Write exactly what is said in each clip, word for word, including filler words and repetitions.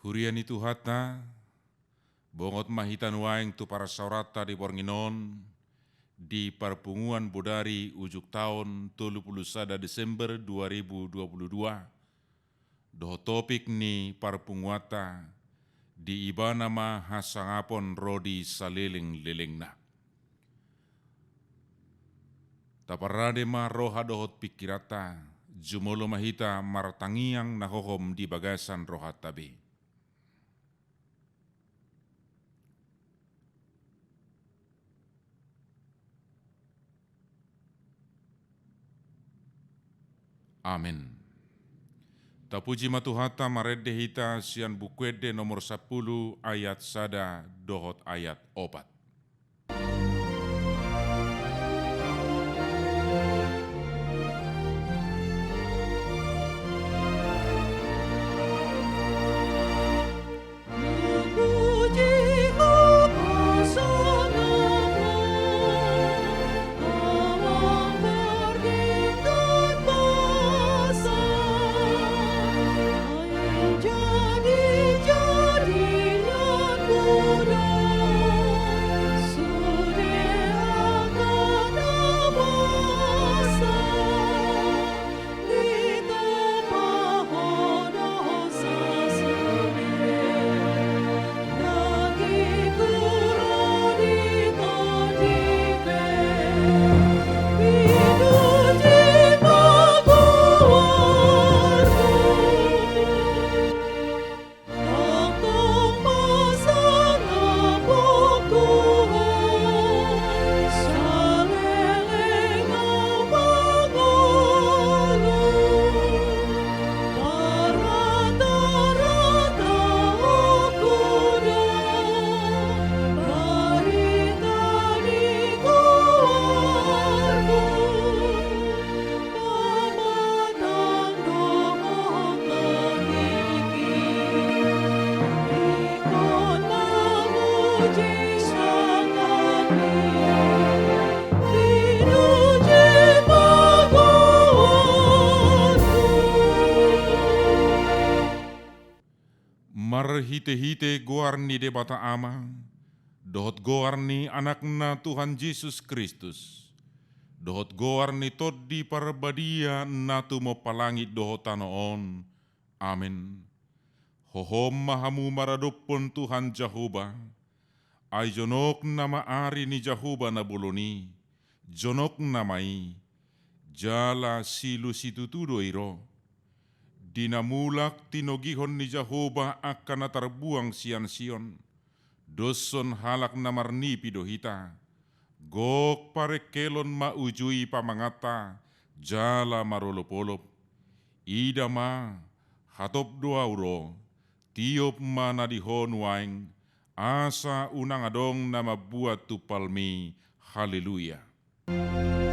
Huria ni Tuhanta, bongot ma hita nuaeng tu parsaoranta di borngin on, di parpunguan bodari ujung taon tolu pulu sada Desember dua ribu dua pulu dua, dohot topik ni parpunguanta, di Ibana ma hasangapon ro di saleleng-lelengna. Taparade ma roha dohot pingkiranta, jumolo ma hita martangiang na hohom di bagasan rohanta be. Amen. Tapuji ma Tuhanta, marende hita sian Buku Ende nomor sampulu ayat sada dohot ayat opat. Marhitehite goar ni Debata Ama, dohot goar ni Anakna Tuhan Jesus Kristus, dohot goar ni Tondi Parbadia na tumompa langit dohot tano on. Amen. Hohom ma hamu maradophon Tuhan Jahowa, ai jonok nama ari ni Jahowa na bolon i, jonok nama i, jala silu situtu do i ro. Di na mulak tinogihon ni Jahowa angka na tarbuang sian Sion, doshon halak na marnipi do hita, gok parengkelon ma uju i pamanganta, jala marolopolop. Ida ma, hatop do ahu ro, tiop ma na di ho nuaeng, asa unang adong na mambuat tumpalmi. Haleluya. Haleluya,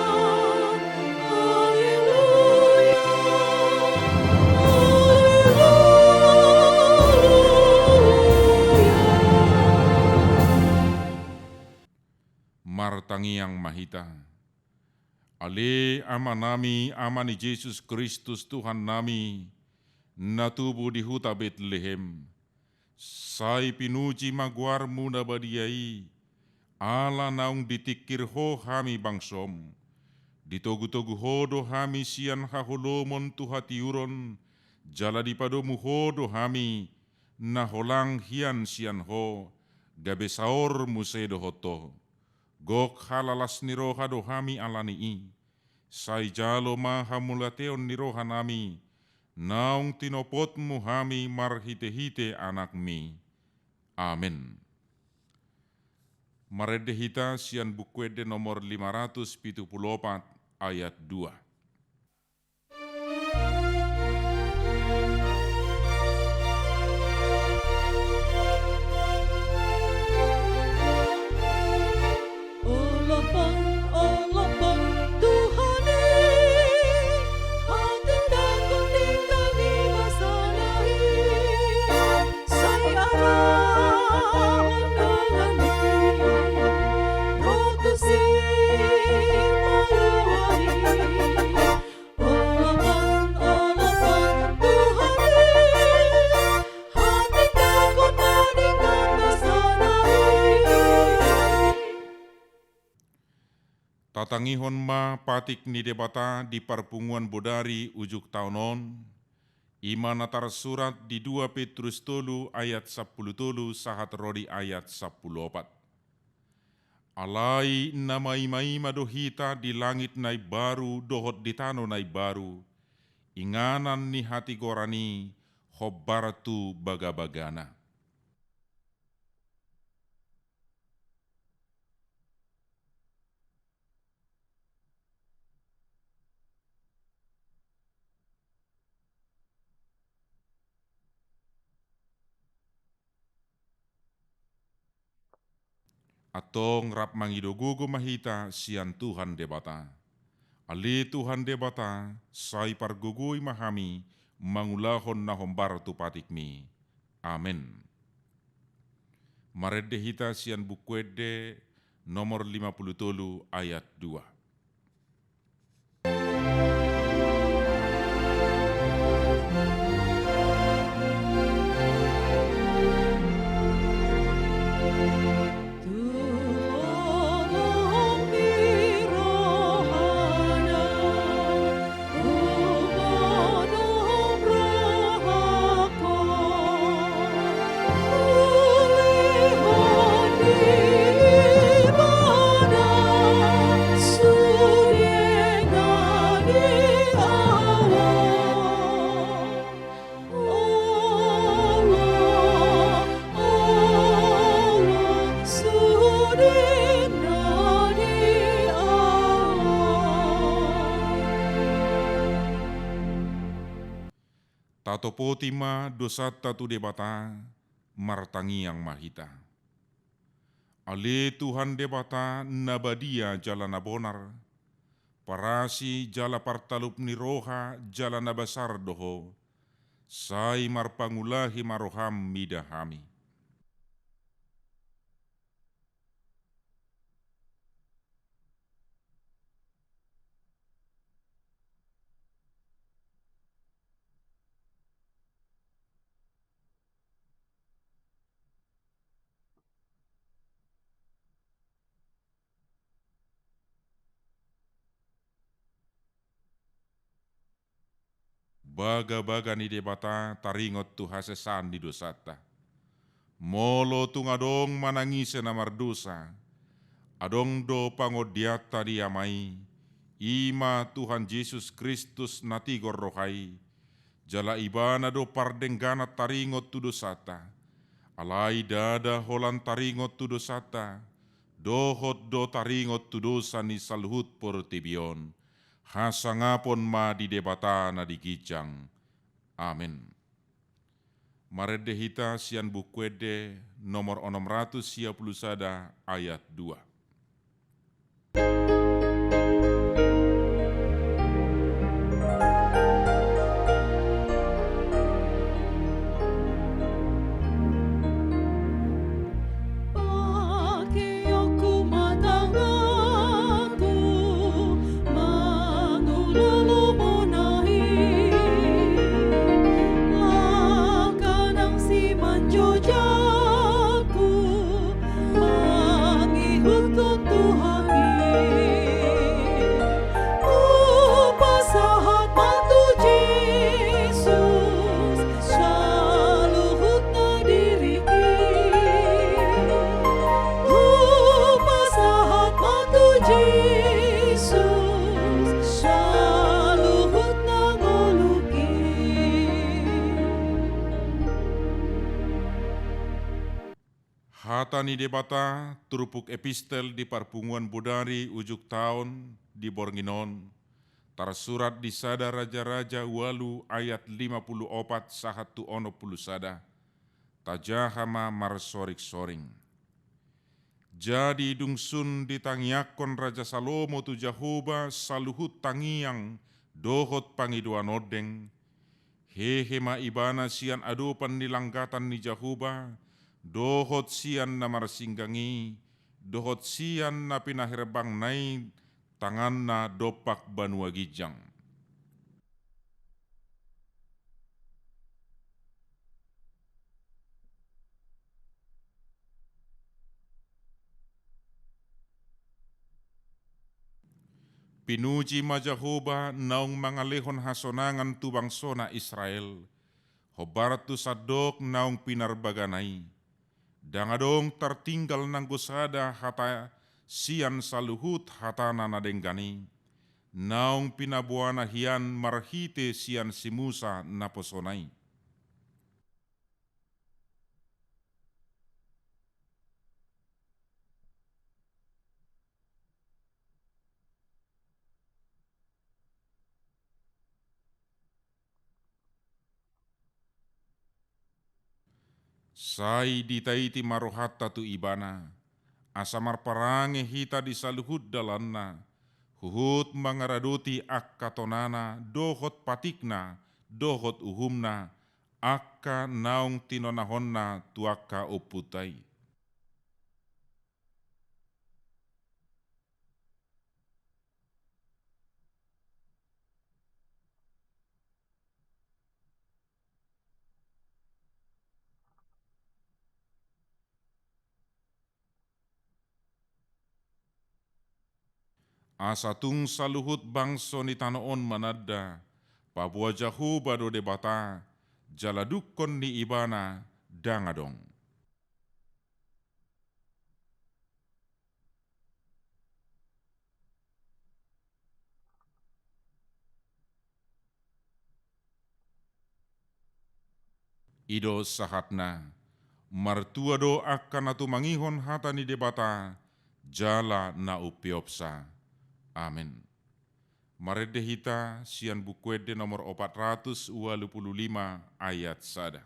haleluya, haleluya. Martangiang ma hita. Ale Amanami, Ama ni Jesus Kristus Tuhannami, na tubu di huta Betlehem, sai pinuji ma goarmu na badia i, ala naung ditingkir ho hami bangsom. Ditogutogu ho do hami sian haholomon tu hatiuron, jala dipadomu ho do hami, na holang hian sian ho, gabe saor muse dohot ho. Gok halalas ni roha do hami ala ni i. Sai jalo ma hamauliateon ni rohanami, naung tinopotmu hami marhitehite Anakmi. Amen. Marende hita sian Buku Ende nomor lima ratus pitu pulu opat ayat dua. Tatangihon ma patik ni Debata di parpunguan bodari ujung taon on, i ma na tarsurat di dua Petrus tolu ayat sampulu tolu sahat ro di ayat sampulu opat. Alai na maimaima do hita di langit na imbaru dohot di tano na imbaru, inganan ni hatigoran i hombar tu bagabagana. Antong rap mangido gogo ma hita sian Tuhan Debata. Ale Tuhan Debata, sai pargogoi ma hami mangulahon na hombar tu patikmi. Amen. Marende hita sian Buku Ende nomor lima pulu tolu ayat dua. Tatopoti ma dosanta tu Debata, martangiang ma hita. Ale Tuhan Debata na badia jala na bonar, parasi jala partalup ni roha jala na basar do Ho, sai marpangulahi ma roham mida hami. Bagabaga ni Debata taringot tu hasesaan ni dosanta. Molo tung adong manang ise na mardosa, adong do pangondianta di Ama i, i ma Tuhan Jesus Kristus na tigor roha i, jala Ibana do pardengganan taringot tu dosanta. Alai ndada holan taringot tu dosanta, dohot do taringot tu dosa ni saluhut portibi on. Hasangapon ma di Debata na di ginjang. Amen. Marende hita sian Buku Ende nomor onom ratus sia pulu sada ayat dua. Pakeonku ma tanganku mangulahon Hona i, angka nang simanjojakku mangihuthon Tuhan i. Hupasahat ma tu Jesus saluhutna diringki. Hupasahat ma tu Jesus saluhutna ngolungki. Hata ni Debata, turpuk epistel di parpunguan bodari ujung taon di borngin on, tarsurat di sada Raja-raja ualu ayat lima pulu opat sahat tu onom pulu sada, tajaha ma marsoring-soring. Jadi dung sun ditangiangkon Raja Salomo tu Jahowa saluhut tangiang dohot pangidoan ondeng, hehe ma ibana sian adopan ni langgatan ni Jahowa, dohot sian na marsinggang i, dohot sian na pinaherbangna i tanganna dompak banua ginjang. Pinuji ma Jahowa naung mangalehon hasonangan tu bangsona Israel, hombar tu sandok naung pinarbagana i. Ndang adong tartinggal nanggo sada hata sian saluhut hatana na denggan i, naung pinaboana hian marhite sian si Musa naposona i. Sai ditaiti ma rohanta tu Ibana, asa marparange hita di saluhut dalanna, huhut mangaradoti angka tonana dohot patikna, dohot uhumna, angka naung tinonahonna tu angka ompunta i. Asa tung saluhut bangso ni tano on mananda, paboa Jahowa do Debata, jala dungkon ni Ibana ndang adong. I do sahatna, martua do angka na tumangihon hata ni Debata, jala na umpeopsa. Amen. Marende hita sian Buku Ende nomor opat ratus ualu pulu lima ayat sada.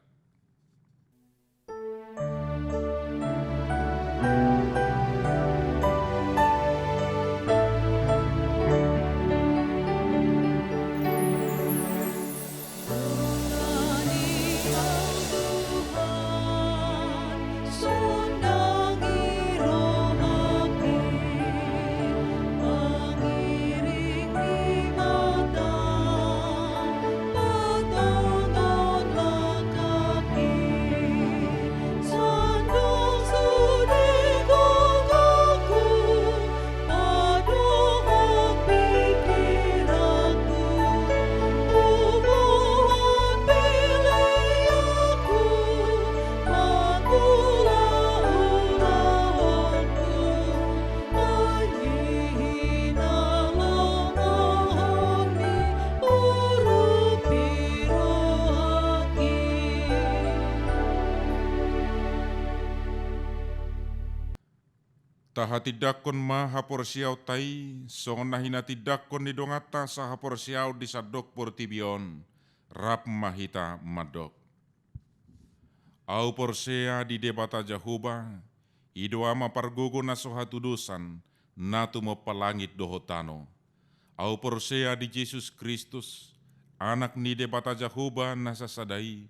Tahatindangkon ma haporseaonta i, songon na hinatindangkon ni donganta sahaporseaon di sandok portibi on, rap ma hita mandok. Ahu porsea di Debata Jahowa, i do Ama pargogo na so hatudosan, na tumompa langit dohot tano. Ahu porsea di Jesus Kristus, Anak ni Debata Jahowa na sasada i,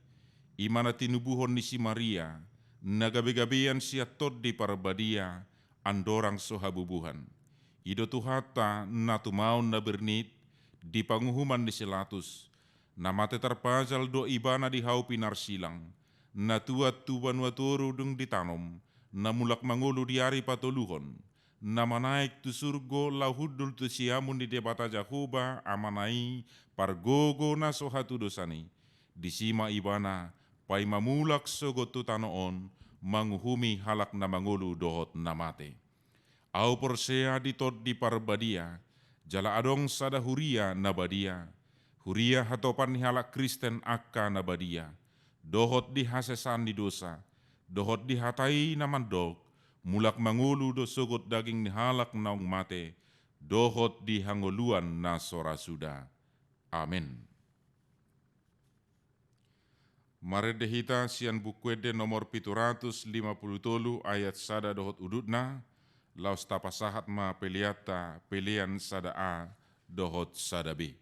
i ma na tinubuhon ni si Maria, na gabegabean sian Tondi Parbadia, andorang so habubuhan. I do Tuhanta na tumaon na bernit di panguhuman ni si Latus, na mate tarpajal do Ibana di hau pinarsilang, na tuat tu banua toru dung ditanom, na mulak mangolu di ari patoluhon, na manaek tu surgo laho hundul tu siamun ni Debata Jahowa Amana i, pargogo na so hatudosan i. Disi ma Ibana paima mulak sogot tu tano on, manguhumi halak na mangolu dohot na mate. Ahu porsea di Tondi Parbadia, jala adong sada huria na badia, huria hatopan ni halak Kristen angka na badia, dohot di hasesaan ni dosa, dohot di hata i na mandok, mulak mangolu do sogot daging ni halak naung mate, dohot di hangoluan na so ra suda. Amen. Marende hita sian Buku Ende nomor pitu ratus lima pulu tolu ayat sada dohot udutna, laos tapasahat ma peleanta, pelean sada A dohot sada B.